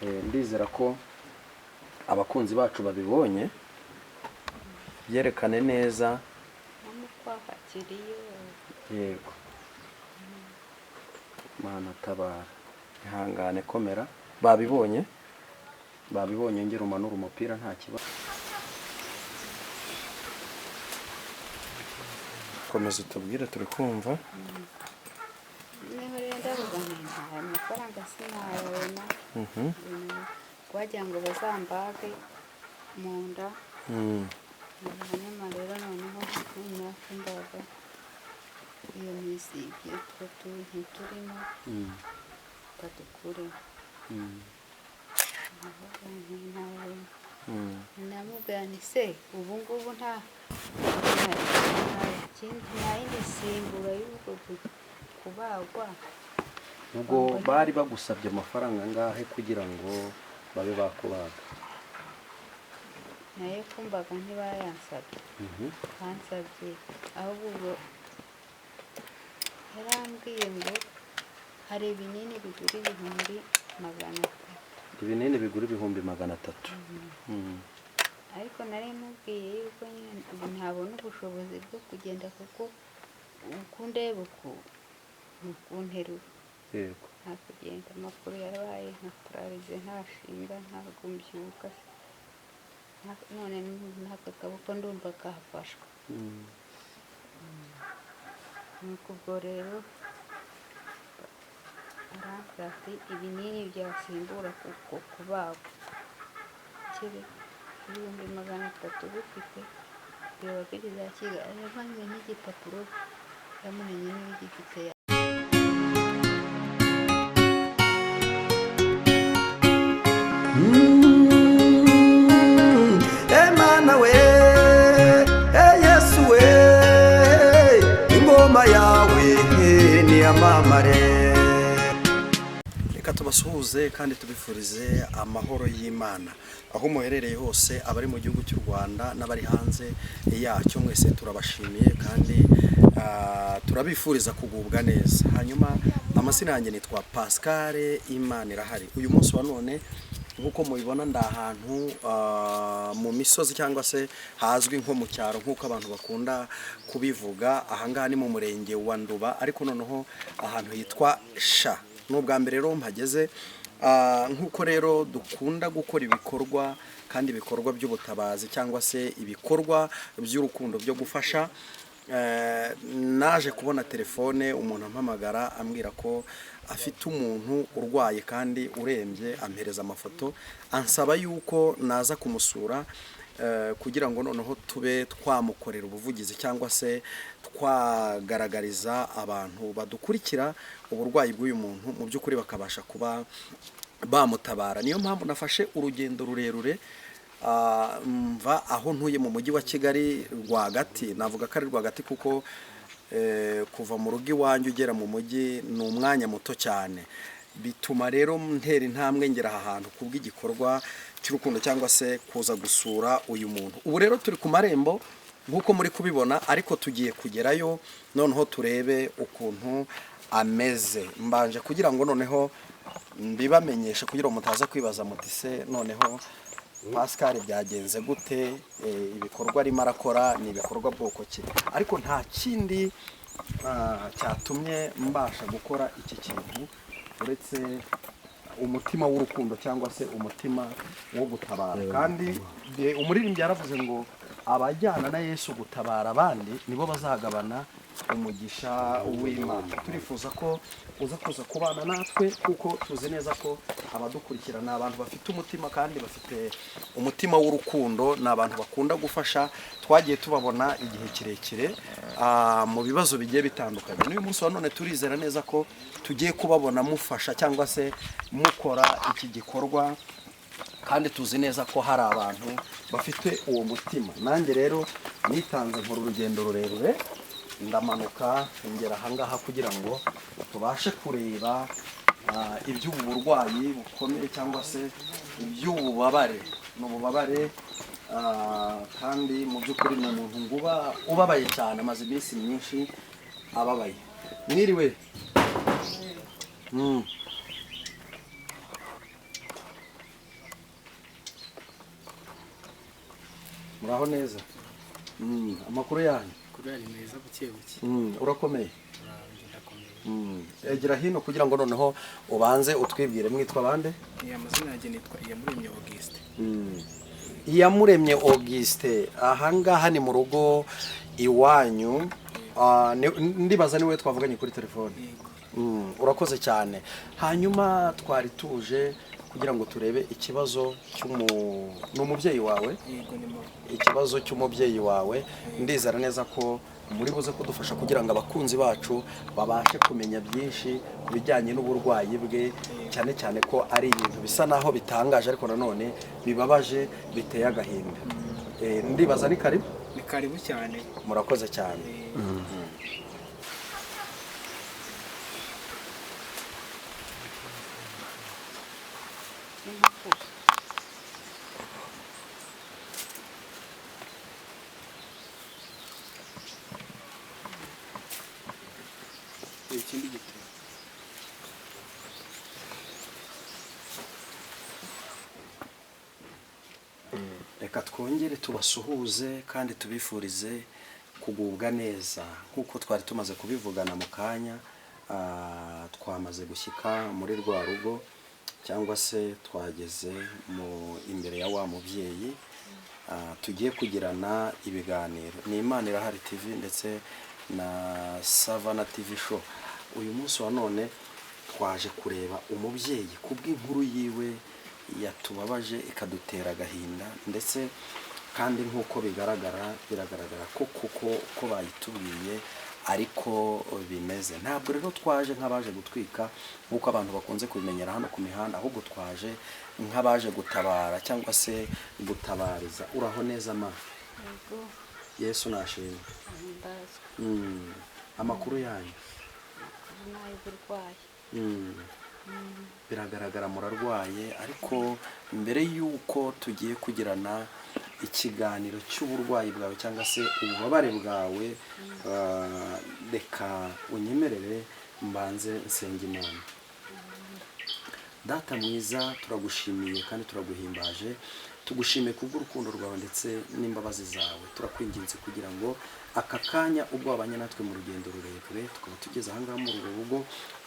Ndizera ko abakunzi bacu babibonye, byerekane neza. No mu kwaha kiriyo. Yego, Mana tabara, ihangane, komera. Babibonye, babibonye. Ngera umanura umupira, nta kibazo. Komeza utubwire, turi kumva. Noneho rero ndavuga nti nta mafaranga sinayabona, wagira ngo bazambage mu nda. Hanyuma rero noneho nimara kumbaga iyo minsi, ibyo utwo tuntu turimo badukureho. Ndavuga nti ntabona. Namubwira nti: "Se ubu ngubu nta kindi, nta yindi simbura y'ubwo kubagwa?" Ubwo bari bagusabye amafaranga angahe kugira ngo babe bakubaga? Nayo kumbaga ntibayansabye. Bansabye ahubwo ubwo yarambwiye ngo hari ibinini bigura 300,000. Ibinini bigura 300,000. Ariko nari mubwiye yuko nyine ubu ntabona ubushobozi bwo kugenda, kuko uko ndeba uku ni ukunterura. Nta kugenda, amakuru yarabaye nka pararize, ntashinga, ntabwo mbyuka. None n'aka kaboko ndumva kafashwe. Nuko ubwo rero arambwira ati ibinini byasimbura kubagwa kibe 300,000 bifite biba biri za Kigali. Yavanye n'igipapuro, yamumenye niba ugifite. Emana we, e Yesu we, ingoma yawe niyamamare. Reka tubasuhuze kandi tubifurize amahoro y'Imana aho muherereye hose, abari mu gihugu cy'u Rwanda n'abari hanze yacyo, mwese turabashimiye kandi turabifuriza kugubwa neza. Hanyuma amazina yanjye nitwa Pascal Imana irahari. Uyu munsi wa none, nk'uko mubibona, ndi ahantu mu misozi cyangwa se hazwi nko mu cyaro, nk'uko abantu bakunda kubivuga. Ahangaha ni mu murenge wa Nduba, ariko noneho ahantu hitwa Sha. Ni ubwa mbere rero mpageze. Nk'uko rero dukunda gukora ibikorwa kandi ibikorwa by'ubutabazi cyangwa se ibikorwa by'urukundo byo gufasha, naje kubona telefone, umuntu ampamagara ambwira ko afite umuntu urwaye kandi urembye, ampereza amafoto, ansaba yuko naza kumusura kugira ngo noneho tube twamukorera ubuvugizi cyangwa se twagaragariza abantu badukurikira uburwayi bw'uyu muntu, mu by'ukuri bakabasha kuba bamutabara. Niyo mpamvu nafashe urugendo rurerure, mva aho ntuye mu mujyi wa Kigali rwagati. Navuga ko ari rwagati kuko kuva mu rugo iwanjye ugera mu mujyi ni umwanya muto cyane. Bituma rero ntera intambwe ngera aha hantu kubw'igikorwa cy'urukundo cyangwa se kuza gusura uyu muntu. Ubu rero turi ku marembo nk'uko muri kubibona, ariko tugiye kugerayo noneho turebe ukuntu ameze. Mbanje kugira ngo noneho mbibamenyeshe, kugira ngo mutaza kwibaza muti: "Se noneho Pascal byagenze gute? Ibikorwa arimo arakora ni ibikorwa bwoko ki?" Ariko nta kindi cyatumye mbasha gukora iki kintu uretse umutima w'urukundo cyangwa se umutima wo gutabara. Kandi umuririmbyi yaravuze ngo abajyana na Yesu gutabara abandi nibo bazagabana umugisha w'Imana. Turifuza ko uza kuza kubana natwe, kuko tuzi neza ko abadukurikira ni abantu bafite umutima kandi bafite umutima w'urukundo, ni abantu bakunda gufasha. Twagiye tubabona igihe kirekire mu bibazo bigiye bitandukanye. N'uyu munsi wa none turizera neza ko tugiye kubabona mufasha cyangwa se mukora iki gikorwa, kandi tuzi neza ko hari abantu bafite uwo mutima. Nanjye rero nitanze, nkora urugendo rurerure, ndamanuka ngera ahangaha kugira ngo tubashe kureba iby'ubu burwayi bukomeye cyangwa se iby'ububabare. Ni ububabare, kandi mu by'ukuri ni umuntu ngo uba ubabaye cyane, amaze iminsi myinshi ababaye. Mwiriwe. Muraho neza. Amakuru yanyu? Kuri ari meza buke buke. Urakomeye? Ndakomeye. Egera hino kugira ngo noneho ubanze utwibwire. Mwitwa bande? Ni amazina yanjye, nitwa Iyamuremye Auguste. Iyamuremye Auguste, ahangaha ni mu rugo iwanyu. Ndibaza niwe twavuganye kuri telefone. Yego. Urakoze cyane. Hanyuma twari tuje kugira ngo turebe ikibazo ni umubyeyi wawe? Yego, ni mama. Ikibazo cy'umubyeyi wawe. Ndizera neza ko muri buze kudufasha kugira ngo abakunzi bacu babashe kumenya byinshi ku bijyanye n'uburwayi bwe, cyane cyane ko ari ibintu bisa naho bitangaje ariko nanone bibabaje, biteye agahinda. Ndibaza ni karibu. Ni karibu cyane. Murakoze cyane. N'impapuro. Ikindi gitabo. Reka twongere tubasuhuze kandi tubifurize kugubwa neza. Nk'uko twari tumaze kubivugana mu kanya, twamaze gushyika muri rwa rugo, cyangwa se twageze mu imbere ya wa mubyeyi, tugiye kugirana ibiganiro. Ni Imana Irahari TV ndetse na Savana TV Show. Uyu munsi wa none twaje kureba umubyeyi kubw'inkuru yiwe yatubabaje ikadutera agahinda, ndetse kandi nk'uko bigaragara, biragaragara ko kuko uko bayitubwiye ariko bimeze. Ntabwo rero twaje nk'abaje gutwika nk'uko abantu bakunze kubimenyera hano ku mihanda, ahubwo twaje nk'abaje gutabara cyangwa se gutabariza. Uraho neza ma? Yego. Yesu nashimwe. Ahimbazwe. Amakuru yanyu? Amakuru ni ay'uburwayi. Biragaragara murarwaye, ariko mbere y'uko tugiye kugirana ikiganiro cy'uburwayi bwawe cyangwa se ububabare bwawe, reka unyemerere mbanze nsenga Imana. Data mwiza, turagushimiye kandi turaguhimbaje, tugushimiye kubw'urukundo rwawe ndetse n'imbabazi zawe. Turakwinginze kugira ngo aka kanya ubwo wabanye natwe mu rugendo rurerure, tukaba tugeze ahangaha muri uru rugo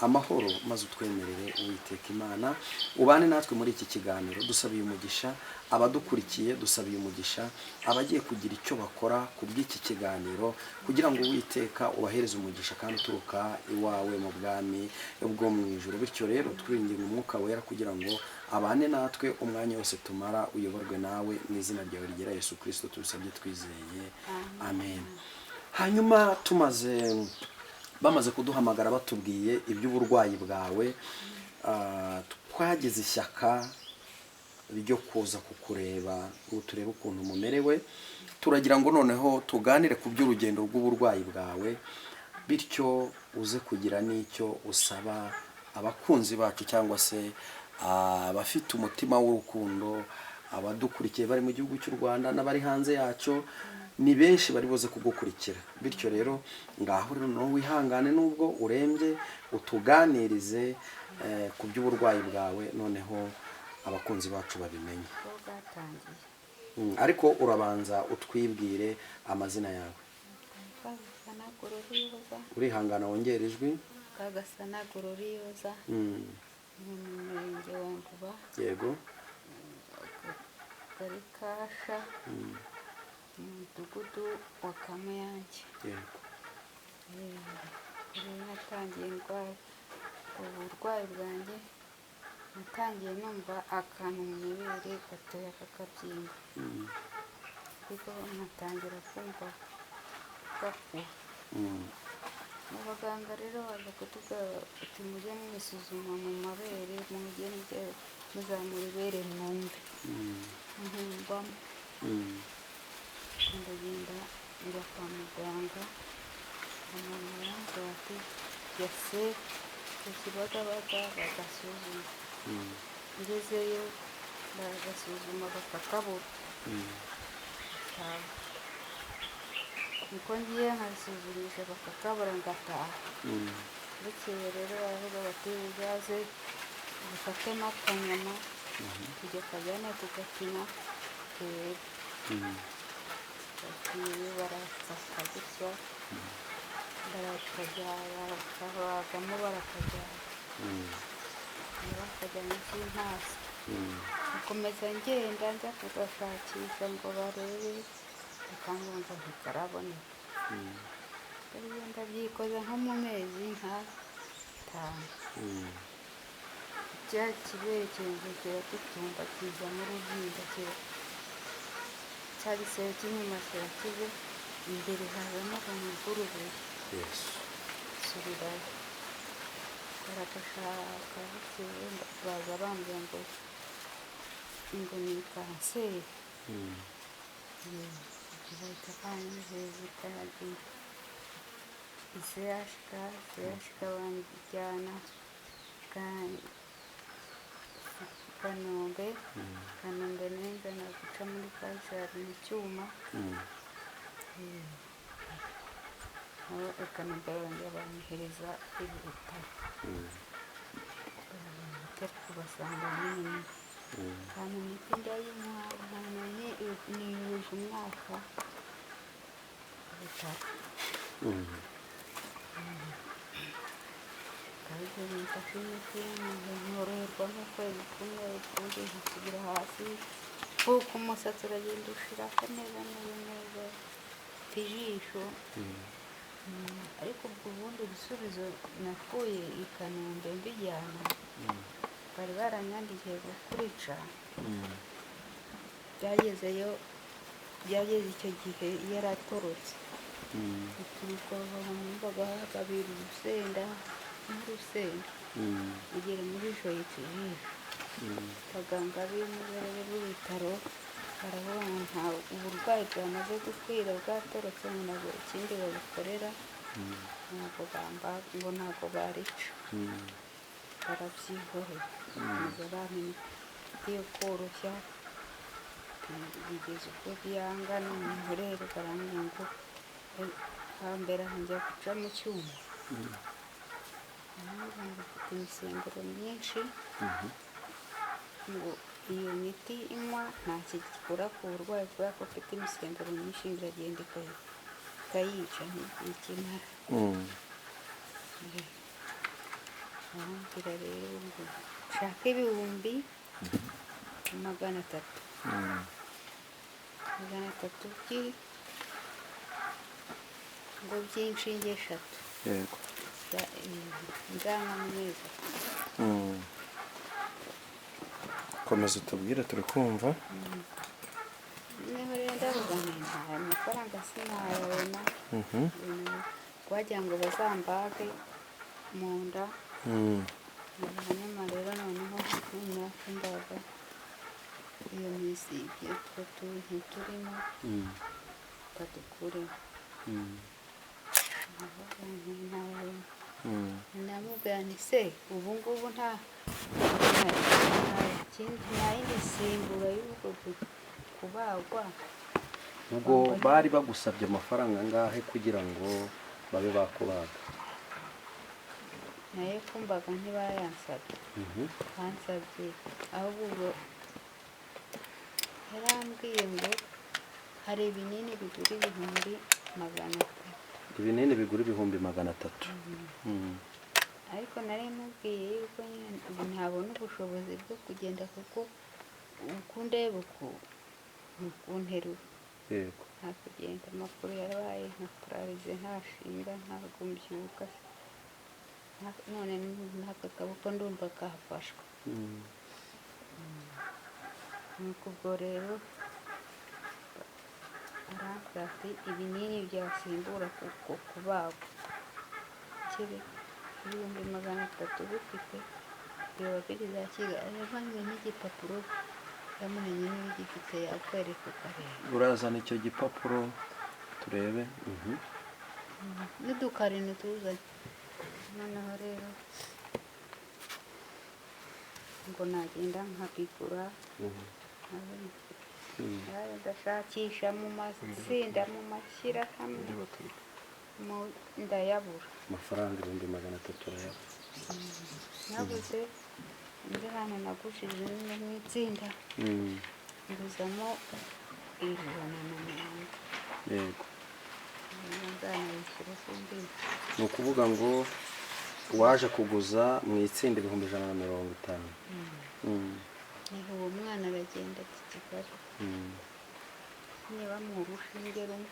amahoro, maze utwemerere Uwiteka Imana ubane natwe muri iki kiganiro. Dusabiye umugisha abadukurikiye, dusabiye umugisha abagiye kugira icyo bakora ku bw'iki kiganiro, kugira ngo Uwiteka ubahereze umugisha kandi uturuka iwawe mu bwami bwo mu ijuru. Bityo rero twiringira umwuka wera kugira ngo abane natwe umwanya wose tumara, uyoborwe nawe. Mu izina ryawe rigera Yesu Kristo tubisabye twizeye, amen. Hanyuma bamaze kuduhamagara batubwiye iby'uburwayi bwawe, twagize ishyaka ryo kuza kukureba ngo turebe ukuntu mumerewe. Turagira ngo noneho tuganire ku by'urugendo rw'uburwayi bwawe, bityo uze kugira n'icyo usaba abakunzi bacu cyangwa se abafite umutima w'urukundo, abadukurikiye bari mu gihugu cy'u Rwanda n'abari hanze yacyo. Ni benshi bari buze kugukurikira. Bityo rero ngaho rero noneho wihangane nubwo urembye, utuganirize ku by'uburwayi bwawe, noneho abakunzi bacu babimenye. Uko bwatangiye. Ariko urabanza utwibwire amazina yawe. Kagasana Gororiyoza. Urihangana wongera ijwi. Kagasana Gororiyoza. Ni mu murenge wa Nduba. Yego. Akagari Kasha, mu mudugudu wa Kamuyange. Yego. Rero natangiye ndwara uburwayi bwanjye, natangiye numva akantu mu ibere gatoya kakabyimba, ariko nkatangira kumva gakura. Abaganga rero baza kutubwira bati mujye mwisuzuma mu mabere, mujye muzamura ibere mwumve. Nkumvamo. Ndagenda njya kwa muganga, muganga arambwira ati jya ku Kibagabaga bagasuzuma. Ngezeyo baragasuzuma bakakabura. Ngataha. Niko ngiye nkasuzumisha bakakabura ngataha. Bukeye rero baravuga bati uzaze ufatemo akanyama tujya kajyane kugapima turebe. Bagiye barafata gutya, barakabagamo, barakajyana, bakajyana icy'intasi. Nkomeza ngenda njya kugashakisha ngo barebe, bakambwira ngo ntikaraboneka. Ndagenda byikoza nko mu mezi nk'atanu, cya kibere kiza kiratutumba, kizamo urubyimba, cya gisebe cy'inyuma kirakize, imbere hazamo akantu k'urubuye. Yesu. Nsubirayo baragashaka, bukeye baza bambwira ngo ni kanseri. Bahita banyohereza CHK, CHK banjyana Kanombe, Kanombe nenzana guca muri Faisal mu cyuma. Nabo i Kanombe barongera banyohereza i Butare, ariko basanga nyine bampa imiti ndayinywa, niyuje umwaka ku bitaro. Kandi mfashe imiti nkoroherwa nk'ukwezi kumwe, ukundi nkasubira hasi, kuko umusatsi uragenda ushirako neza neza neza ku ijisho. Ariko ubwo ubundi ibisubizo nakuye i Kanombe mbijyana, bari baranyandikiye gukurica, byagezeyo, byageze icyo gihe yaratorotse, bituruka numvaga hababera urusenda n'urusenda ugera muri joyiti ijisho. Abaganga b'inzobere b'ibitaro baravuga ngo nta uburwayi bwamaze gukwira, bwatorotse, ngo ntabwo ikindi babukorera, ntabwo bamba, ngo ntabwo barica, barabyihorera, bakomeza bampa imiti yo koroshya bigeze ubwo byanga. Noneho rero barambwira ngo hambere aha njya guca mu cyuma, barambwira ngo mfite imisemburo myinshi, ngo iyo miti inywa nta kigikora ku burwayi kubera ko ufite imisemburo myinshi, iragenda ikayica ntikimara. Barambwira rero ngo nshake 300,000, 300 ngo by'inshinge 3. Yego. Nzanywa mu mezi atatu. Komeza utubwire, turi kumva. Noneho rero ndavuga nti nta mafaranga sinayabona, wagira ngo bazambage mu nda. Hanyuma rero noneho nimara kumbaga iyo minsi, ibyo utwo tuntu turimo badukuremo. Ndavuga nti ntayabona. Namubwira nti se ubu ngubu nta kindi, nta yindi simbura y'ubwo kubagwa? Ubwo bari bagusabye amafaranga angahe kugira ngo babe bakubaga? Nayo kumbaga ntibayansabye, bansabye ahubwo ubwo yarambwiye ngo hari ibinini bigura 300,000. Ibinini bigura 300,000. Ariko nari mubwiye yuko nyine ubu ntabona ubushobozi bwo kugenda, kuko uko ndeba uku ni ukunterura. Yego. Nta kugenda, amakuru yarabaye nka pararize, ntashinga, ntabwo mbyuka, none n'aka kaboko ndumva kafashwe. Nuko ubwo rero arambwira ati ibinini byasimbura kuko kubagwa kiri 300,000 bifite biba biri za Kigali, yavanye n'igipapuro yamumenye niba ugifite yakwereka ukareba. Urazana icyo gipapuro turebe. N'udukarine tuzanye. Noneho rero ngo nagenda nkabigura, ndashakisha mu matsinda, mu mashyirahamwe, ndayabura. Amafaranga 300,000 urayabura. Nabuze undi hantu nagushije ni mu itsinda, nguzamo 150. Yego. Nzanayishyura simbizi. Ni ukuvuga ngo waje kuguza mu itsinda 150,000. Niho uwo mwana aragenda ati Kigali. Niba mu urushinge rumwe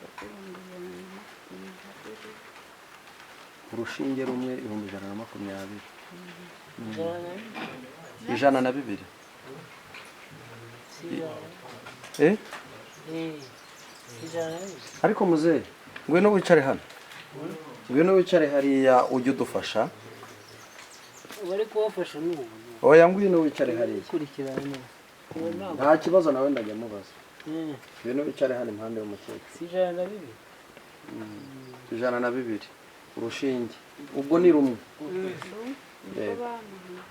120,000. Urushinge rumwe 120,000. 102. Ariko muzehe, ngwino wicare hano, ngwino wicare hariya ujye udufasha. Bari kubafasha n'ubu. Oya, ngwino wicare hariya. Kurikirana. Nta kibazo, nawe ndajya mubaza. Ngwino wicare hano impande y'umukecuru. Si 102? 102 urushinge, ubwo ni rumwe. Niko bamuha.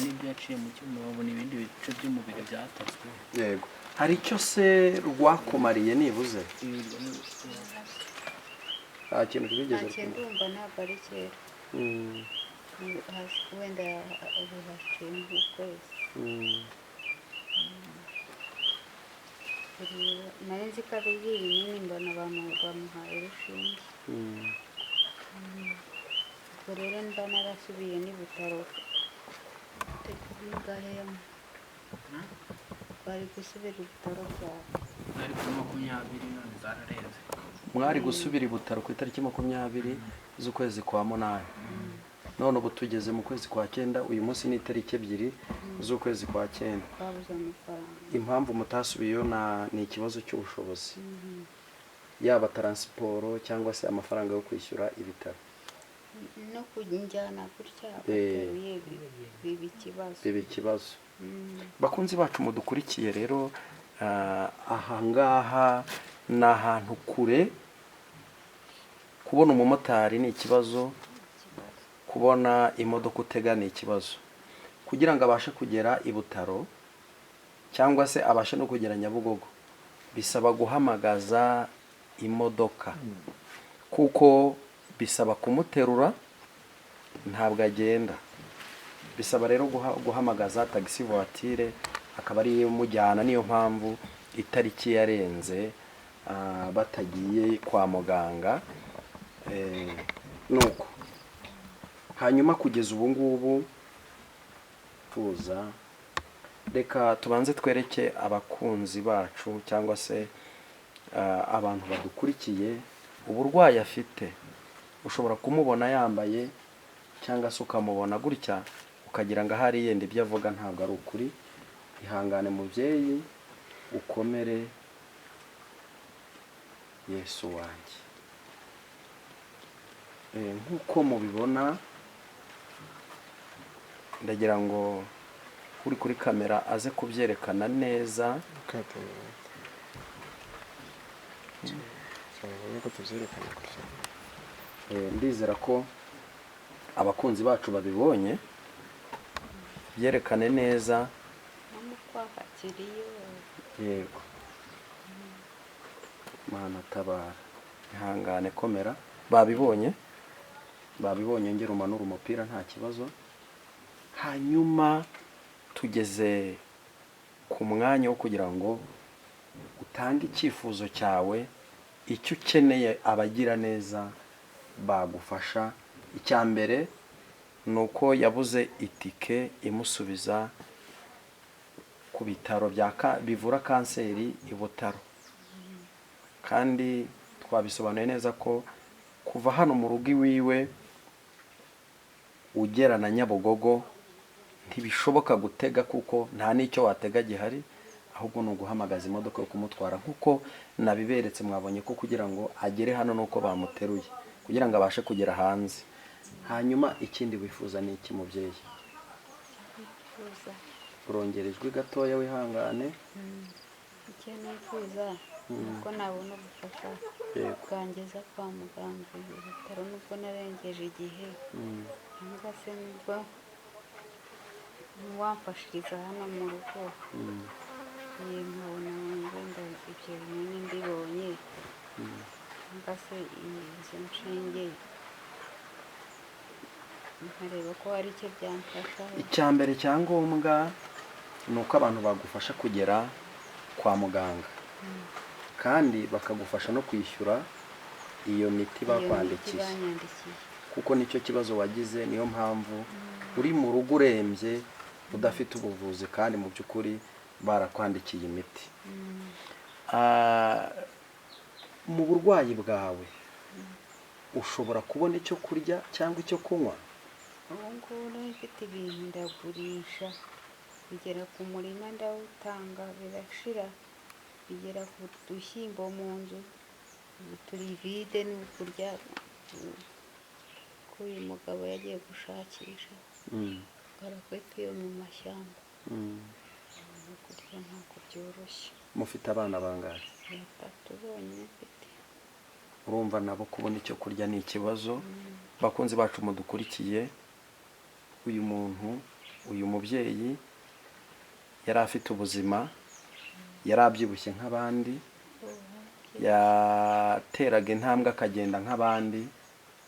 N'ibyo yaciye mu cyuma babona ibindi bice by'umubiri byatatswe. Yego. Hari icyo se rwakumariye nibuze? Nta kintu rwigeze Nta kintu, ndumva ntabwo ari kera. Wenda ubu haciye nk'ukwezi. Nari nzi ko ari ibinini, mbona bamuhaye urushinge. Ubwo rero mba narasubiye n'ibitaro bari gusubira ibitaro byabo. Zari kuri 20 none zararenze. Mwari gusubira i Butaro ku itariki 20 z'ukwezi kwa 8, none ubu tugeze mu kwezi kwa 9. Uyu munsi ni itariki 2 z'ukwezi kwa 9. Twabuze amafaranga. Impamvu mutasubiyeyo ni ikibazo cy'ubushobozi, yaba taransiporo cyangwa se amafaranga yo kwishyura ibitaro. No kunjyana gutya bateruye biba ikibazo. Biba ikibazo. Bakunzi bacu mudukurikiye rero, aha ngaha ni ahantu kure, kubona umumotari ni ikibazo, kubona imodoka utega ni ikibazo. Kugira ngo abashe kugera i Butaro cyangwa se abashe no kugera Nyabugogo, bisaba guhamagaza imodoka, kuko bisaba kumuterura, ntabwo agenda. Bisaba rero guhamagaza taxi voiture akaba ariyo imujyana. Niyo mpamvu itariki yarenze batagiye kwa muganga. Nuko hanyuma kugeza ubu ngubu tuza, reka tubanze twereke abakunzi bacu cyangwa se abantu badukurikiye uburwayi afite. Ushobora kumubona yambaye cyangwa se ukamubona gutya ukagira ngo ahari yenda ibyo avuga ntabwo ari ukuri. Ihangane mubyeyi, ukomere, Yesu wanjye. Nk'uko mubibona, ndagira ngo uri kuri kamera aze kubyerekana neza. Ndizera ko abakunzi bacu babibonye, byerekane neza. Yego, Mana tabara, ihangane, komera. Babibonye, babibonye. Ngera umanura umupira nta kibazo. Hanyuma tugeze ku mwanya wo kugira ngo utange icyifuzo cyawe, icyo ukeneye abagira neza bagufasha. Icya mbere ni uko yabuze itike imusubiza ku bitaro bivura kanseri i Butaro, kandi twabisobanuye neza ko kuva hano mu rugo iwiwe ugera na Nyabugogo ntibishoboka gutega, kuko nta n'icyo watega gihari, ahubwo ni uguhamagaza imodoka yo kumutwara. Nk'uko nabiberetse, mwabonye ko kugira ngo agere hano nuko bamuteruye kugira ngo abashe kugera hanze. Hanyuma ikindi wifuza ni iki mubyeyi? Urongera ijwi gatoya, wihangane. Icyo nifuza nuko nabona ubufasha bwangeza kwa muganga ibitaro, nubwo narengeje igihe, cyangwa se nubwo wamfashiriza hano mu rugo, nkabona wenda ibyo binini mbibonye, cyangwa se izo nshinge, nkareba ko hari icyo byamfasha. Icya mbere cya ngombwa Ni uko abantu bagufasha kugera kwa muganga, kandi bakagufasha no kwishyura iyo miti Iyo miti bakwandikiye, banyandikiye. Kuko nicyo kibazo wagize. Niyo mpamvu uri mu rugo urembye, udafite ubuvuzi, kandi mu by'ukuri barakwandikiye imiti. Mu burwayi bwawe ushobora kubona icyo kurya cyangwa icyo kunywa? Ubu ngubu nari mfite ibintu ndagurisha, bigera ku murima ndawutanga birashira, bigera ku dushyimbo mu nzu, ubu turi vide. Ni ukurya ko uyu mugabo yagiye gushakisha barakwita iyo mu mashyamba. No kurya ntabwo byoroshye. Mufite abana bangahe? Batatu bonyine mfite. Urumva nabo kubona icyo kurya ni ikibazo. Bakunzi bacu mudukurikiye, uyu muntu, uyu mubyeyi yari afite ubuzima, yari abyibushye nk'abandi, yateraga intambwe akagenda nk'abandi,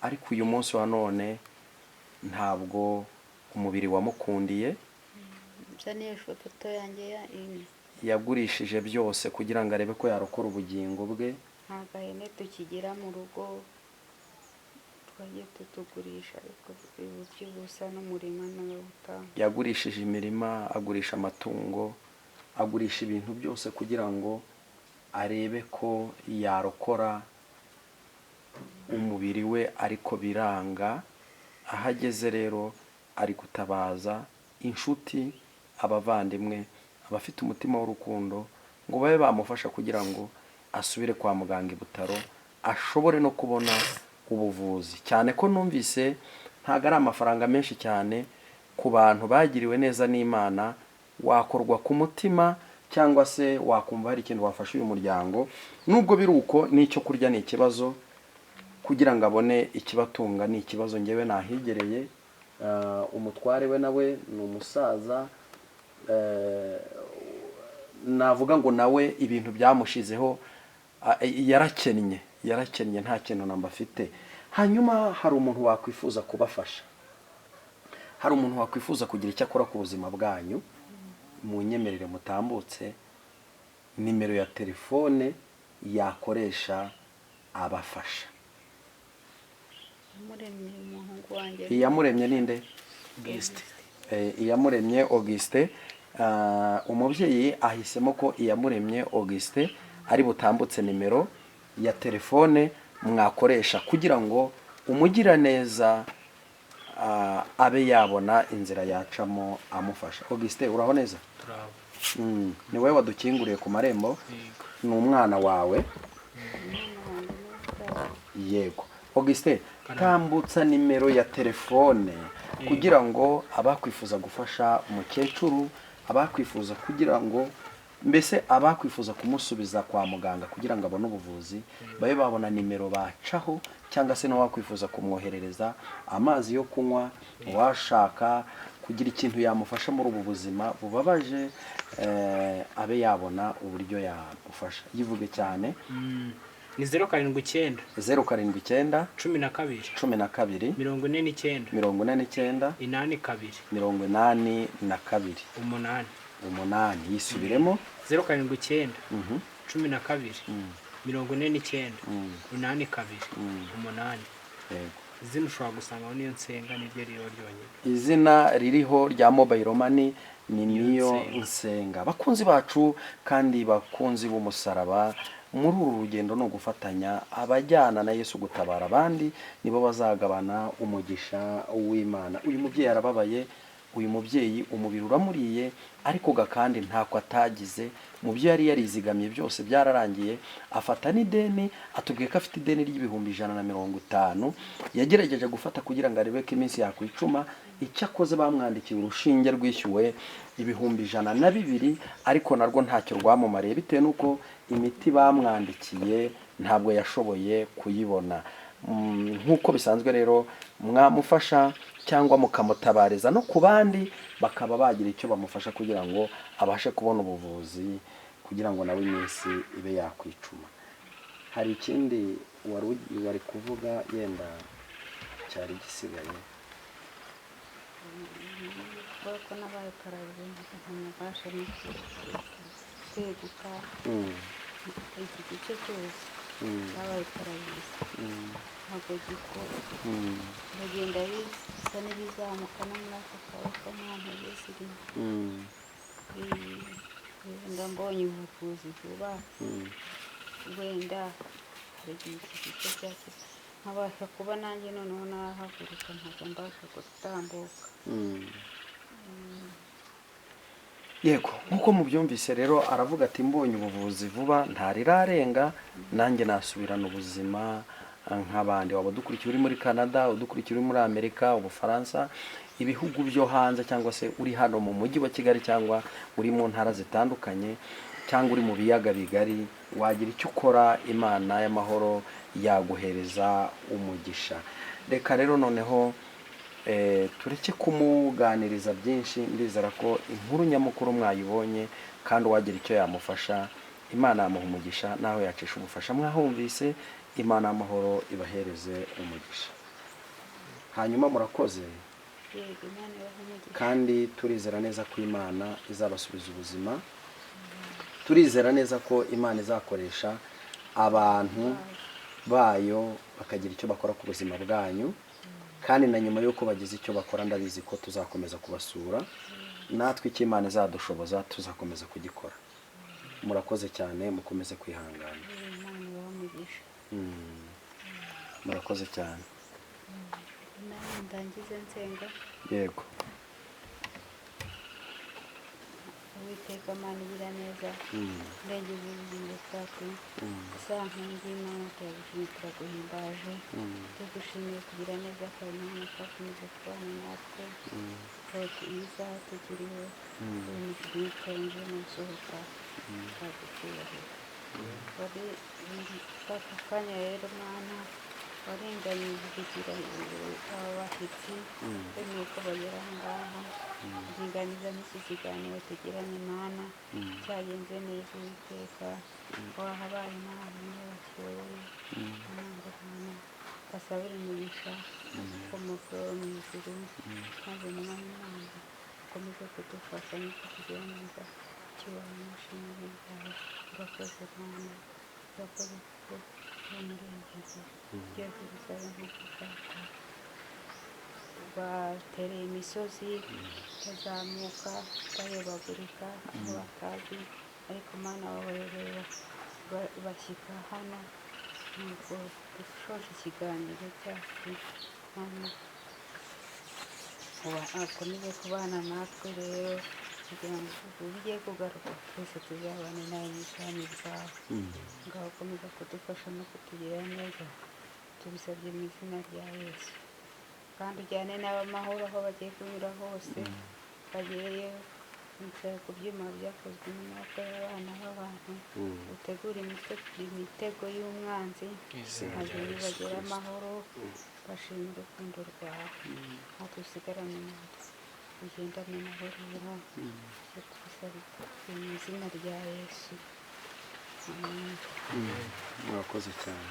ariko uyu munsi wa none ntabwo umubiri wamukundiye. Nzaniye ifoto yanjye ya ine. Yagurishije byose kugira ngo arebe ko yarokora ubugingo bwe. Nta gahene tukigira mu rugo, twagiye tutugurisha, ariko ubu by'ubusa, n'umurima n'ubutanga. Yagurishije imirima, agurisha amatungo, agurisha ibintu byose kugira ngo arebe ko yarokora umubiri we, ariko biranga. Aho ageze rero ari gutabaza inshuti, abavandimwe, abafite umutima w'urukundo ngo babe bamufasha kugira ngo asubire kwa muganga i Butaro, ashobore no kubona ubuvuzi, cyane ko numvise ntabwo ari amafaranga menshi cyane. Ku bantu bagiriwe neza n'Imana, wakorwa ku mutima cyangwa se wakumva hari ikintu wafasha uyu muryango, nubwo biri uko n'icyo kurya ni ikibazo, kugira ngo abone ikibatunga ni ikibazo. Ngewe nahigereye, umutware we nawe ni umusaza, navuga ngo nawe ibintu byamushizeho, yarakennye, yarakennye, nta kintu namba afite. Hanyuma hari umuntu wakwifuza kubafasha, hari umuntu wakwifuza kugira icyo akora ku buzima bwanyu, munyemerere mutambutse nimero ya telefone yakoresha abafasha. Iyamuremye, umuhungu wanjye. Iyamuremye ninde? Augustin. Iyamuremye Augustin. Umubyeyi ahisemo ko Iyamuremye Augustin ari butambutse nimero ya telefone mwakoresha kugira ngo umugiraneza abe yabona inzira yacamo amufasha. Augustin, uraho neza? Turabo. Ni wowe wadukinguriye ku marembo? Yego. Ni umwana wawe? Umwana wanjye ni ubwawe. Yego. Augustin, tambutsa nimero ya telefone kugira ngo abakwifuza gufasha umukecuru, abakwifuza kugira ngo mbese abakwifuza kumusubiza kwa muganga kugira ngo abone ubuvuzi, babe babona nimero bacaho, cyangwa se n'uwakwifuza kumwoherereza amazi yo kunywa, uwashaka kugira ikintu yamufasha muri ubu buzima bubabaje, abe yabona uburyo yamufasha. Yivuge cyane. Ni 079. 079. 12. 12. 49. 49. 82. 82. 8. 8. Yisubiremo. 079, 12, 49, 82, 8. Yego. Izina ushobora gusangaho Niyo Nsenga, niryo ririho ryonyine. Izina ririho rya mobile money ni Niyo Nsenga. Nsenga. Bakunzi bacu kandi bakunzi b'umusaraba, muri uru rugendo ni ugufatanya. Abajyana na Yesu gutabara abandi nibo bazagabana umugisha w'Imana. Uyu mubyeyi arababaye, uyu mubyeyi umubiri uramuriye, ariko ga kandi ntako atagize. Mu byo yari yarizigamye byose byararangiye, afata n'ideni. Atubwiye ko afite ideni ry'ibihumbi 150 yagerageje gufata kugira ngo arebe ko iminsi yakwicuma. Icyo akoze, bamwandikiye urushinge rwishyuwe ibihumbi 102, ariko narwo ntacyo rwamumariye bitewe n'uko imiti bamwandikiye ntabwo yashoboye kuyibona. Nk'uko bisanzwe rero, mwamufasha cyangwa mukamutabariza no ku bandi bakaba bagira icyo bamufasha kugira ngo abashe kubona ubuvuzi, kugira ngo nawe iminsi ibe yakwicuma. Hari ikindi wari kuvuga yenda cyari gisigaye? Ko Ndeba ko nabaye pararize, ntabasha no kweguka. Iki gice cyose cyabaye pararize, ntabwo gikora. Biragenda bisa n'ibizamuka no muri aka kaboko, nta ntege zirimo. Wenda mbonye ubuvuzi vuba, wenda hari igihe iki gice cyakira, nkabasha kuba nanjye noneho nahaguruka, nkajya mbasha gutambuka. Yego, nk'uko mubyumvise rero, aravuga ati mbonye ubuvuzi vuba, ntarirarenga, nanjye nasubirana ubuzima nk'abandi. Waba udukurikiye uri muri Canada, udukurikiye uri muri Amerika, Ubufaransa, ibihugu byo hanze, cyangwa se uri hano mu mujyi wa Kigali, cyangwa uri mu ntara zitandukanye, cyangwa uri mu biyaga bigari, wagira icyo ukora, Imana y'amahoro yaguhereza umugisha. Reka rero noneho tureke kumuganiriza byinshi. Ndizera ko inkuru nyamukuru mwayibonye, kandi uwagira icyo yamufasha, Imana yamuha umugisha n'aho yacisha ubufasha. Mwahumvise, Imana y'amahoro ibahereze umugisha. Hanyuma murakoze. Yego, Imana ibahe umugisha. Kandi turizera neza ko Imana izabasubiza ubuzima. Turizera neza ko Imana izakoresha abantu bayo bakagira icyo bakora ku buzima bwanyu, kandi na nyuma y'uko bagize icyo bakora, ndabizi ko tuzakomeza kubasura. Natwe icyo Imana izadushoboza tuzakomeza kugikora. Murakoze cyane, mukomeze kwihangana. Imana ibahe umugisha. Murakoze cyane. Nawe ndangize nsenga. Yego. Uwiteka Mana igira neza, ndengeza ubugingo bwacu, isaha nkingi y'Imana, turagushimiye, turaguhimbaje, tugushimiye kugira neza kwawe Mana, twakomeje kubana natwe iyi saha tukiriho, twinjiye mu gusohoka twagucyubahiro. Wari aka kanya rero Mana, warenganyije kugira aba bashyitsi bemeye ko bagera aha ngaha, uringaniza n'iki kiganiro tugiranye Mana, cyagenze neza. Uwiteka, wahabaye Imana niyo bakiyoboye ngo Mana basabire umugisha ukomoka mu ijuru, maze Mwami Imana ukomeze kudufasha no kutugira neza. Icyubahiro n'ishimwe ryawe. Urakoze Mana, urakoze kuko uri umurengezi. Byose bisaba nk'uko data batereye imisozi bazamuka bayobagurika aho batazi, ariko Mana wabayoboye bashyika hano. Nuko dushoje ikiganiro cyacu, Mana akomeze kubana natwe rero, kugira ngo ugiye kugaruka twese tuzabane nawe mu bwami bwawe. Ngaho ukomeza kudufasha no kutugirira neza, tubisabye mu izina rya Yesu. Kandi ujyane n'abamahoro aho bagiye kunyura hose, bagereyo bicaye ku byuma byakozwe n'amaboko y'abana b'abantu, utegure imitego y'umwanzi, maze nibagera amahoro bashima urukundo rwawe. Natwe usigarane natwe, ugendane nabo rero, ibyo tubisabye mu izina rya Yesu. Amen. Murakoze cyane.